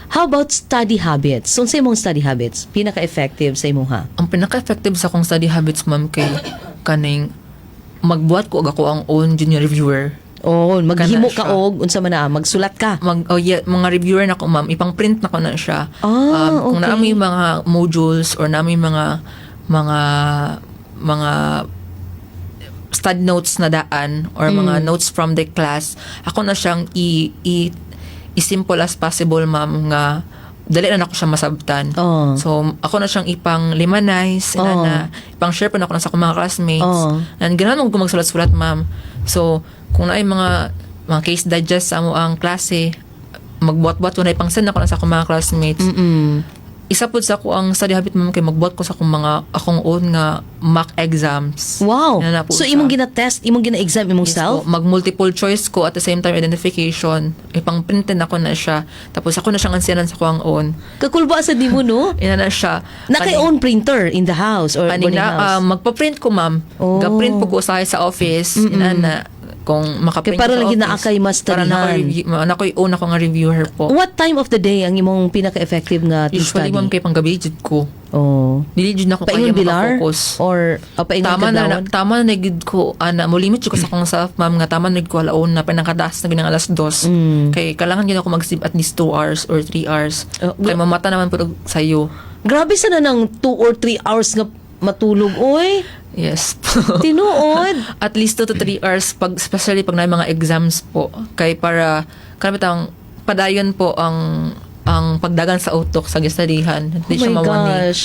How about study habits? Unsa imong study habits? Pinaka-effective sa imong ha? Ang pinaka-effective sa akong study habits, ma'am, kay kaning magbuhat ko og ako ang own junior reviewer. Oh, maghimo Kana ka siya. Og unsa man na, magsulat ka. Mag oh yeah, mga reviewer na ko, ma'am, ipang-print na ko na siya. Kung naa may mga modules or naa may mga stud notes na daan or mga notes from the class, ako na siyang i simple as possible, ma'am, nga dali na nako siya masabtan. So ako na siyang ipang lemanize, na ipang share pa na ako na sa akong mga classmates. And ganahan ko magsulat-sulat, ma'am. So kung naay mga case digest sa amo ang klase, magbuhat-buhat ko na, ipang send ako na sa akong mga classmates. Isa pud sa ako ang study habit, ma'am, kay magbuhat ko sa akong own nga mock exams. Yan na po So siya. imong gina-test, imong gina-exam imong Yes self? po, mag multiple choice ko at the same time identification. Ipang printin ako na siya. Tapos ako na siyang ansiyanan sa kuang own. Kakulba sa di mo, no? Ina na siya. Na kay own printer in the house or Kaning boarding na, house? Magpa-print ko, ma'am. Ga-print po ko usahay sa office. Ina na kung makaprint Kay para ko sa lang office. ginaakay mas Para studyhan. nako own ako nga reviewer po. What time of the day ang imong pinaka-effective nga to Usually, study? ma'am, kay panggabi jud ko. Dili jud nako kaya Paingon bilar? maka-focus. Or paingon Tama na, kadlawon? tama na gid ko ana, mo limit jud ko sa akong self, ma'am, nga tama na gid ko alaon na pinakadaas na gid ang 2:00. Kay kailangan gid ako mag-sleep at least 2 hours or 3 hours kay mamata naman pud og sayo. Grabe sana ng 2 or 3 hours nga matulog, oy. Yes. Tinuod. At least 2 to 3 hours pag, especially pag na mga exams po, kay para kanang bitang padayon po ang pagdagan sa utok sa gistudyhan. Oh Hindi siya my mawani. gosh.